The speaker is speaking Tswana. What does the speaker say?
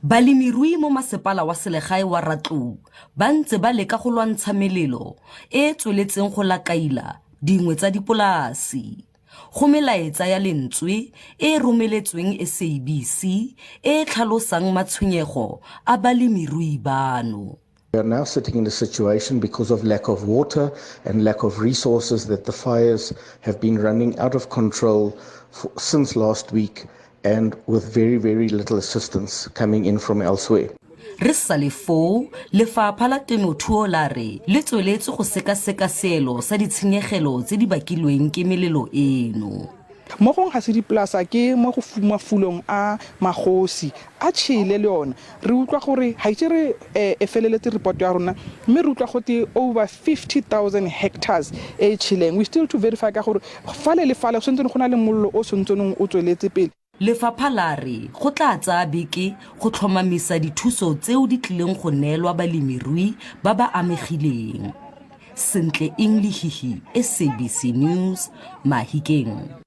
Balemirui mo masepala wa selegae wa Ratlou ba ntse ba leka go lwantsha melelo e e tsweletseng go lakaila dingwe tsa dipolasi. Go melaetsa ya lentswe e e romeletsweng SABC e e tlhalosang matshwenyego a balemirui bano. We are now sitting in a situation because of lack of water and lack of resources that the fires have been running out of control for, since last week and with very, very little assistance coming in from elsewhere. Re sa le foo, lefapha la temothuo la re le tsweletse go sekaseka seelo sa ditshenyegelo tse di bakilweng ke melelo eno. Mo gongwe ga se dipolasa ke mo go mafulong a magosi a tšhele le yona. Re utlwa gore ga ise re e feleletse report ya rona mme re utlwa gote over 50,000 hectares e e tšheleng. We still to verify ka gore fale le fale go santse go na le mollo o santsaneng o tsweletse pele. Lefapha la re go tla tsaya beke go tlhomamisa dithuso tseo di tlileng go neelwa balemirui ba ba amegileng. Sentle Eng Lehihi, SABC News, Mahikeng.